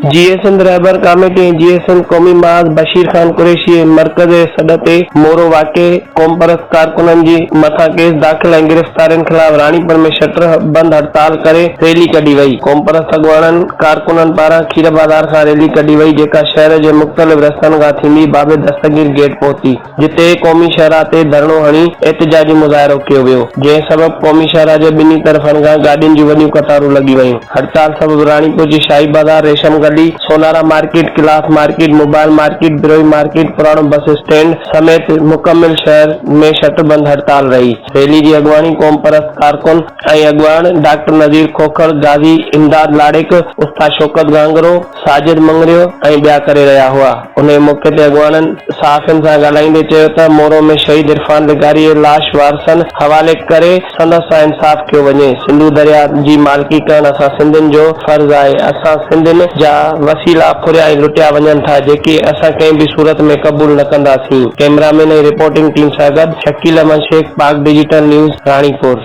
جيئي سنڌ رهبر ڪاميٽي ۽ جيئي سنڌ قومي محاذ بشير خان قريشي جي مرڪز جي سڏ تي مورو واقعي قومپرست ڪارڪنن جي مٿان ڪيس داخل ۽ گرفتارين خلاف راڻيپور ۾ شٽر بند هڙتال ڪري ريلي ڪڍي وئي. قومپرست اڳواڻن ڪارڪنن پاران کير بازار کان ريلي ڪڍي وئي جيڪا شهر جي مختلف رستن کان ٿيندي باب دستگير گيٽ پهتي. جتي قومي شاهراهه تي ڌرڻو هڻي احتجاجي مظاهرو ڪيو ويو، جنهن سبب قومي شاهراهه جي ٻنهي طرفن کان گاڏين جون وڏيون قطارون لڳي ويون. هڙتال سبب راڻيپور جي Shahi Bazaar, Resham Gali, Sonara market, cloth market, mobile market, Brohi market, پراڻو بس اسٽينڊ سميت مڪمل شهر ۾ شٽربند هڙتال رهي. ريلي جي اڳواڻي قومپرست ڪارڪن ۽ اڳواڻ ڊاڪٽر نذير کوکر، غازي امداد لاڙڪ، استاد شوڪت گهانگهرو، ساجد مڱريو ۽ ٻيا ڪري رهيا هئا. انهيء موقعي تي اڳواڻن صحافين سان ڳالهائيندي چيو ته مورو ۾ شهيد عرفان لغاري جي لاش وارثن حوالي ڪري سندس سان انصاف ڪيو وڃي، سنڌو درياء جي مالڪي ڪرڻ اسان سنڌين جو فرض آهي، اسان سنڌين جا وسيلا ڦريا ۽ لٽيا وڃن ٿا جيڪي اسان ڪنهن به صورت ۾ قبول نه ڪنداسين. ڪئميرا مين ۽ رپورٽنگ ٽيم سان گڏ Shakeel Ahmed Shaikh, Pak digital news, Ranipur.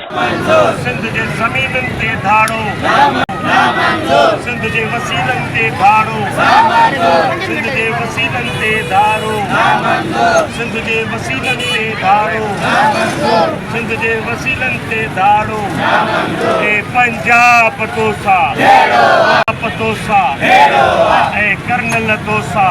Sindh جي زمينن تي ڌاڙو، سنڌ جي وسيلن تي ڌاڙو، سنڌ جي وسيلن تي ڌاڙو، سنڌ جي وسيلن تي ڌاڙو، سنڌ جي وسيلن تي ڌاڙو، اي پنجاب توسا، توسا، اي ڪرنل توسا.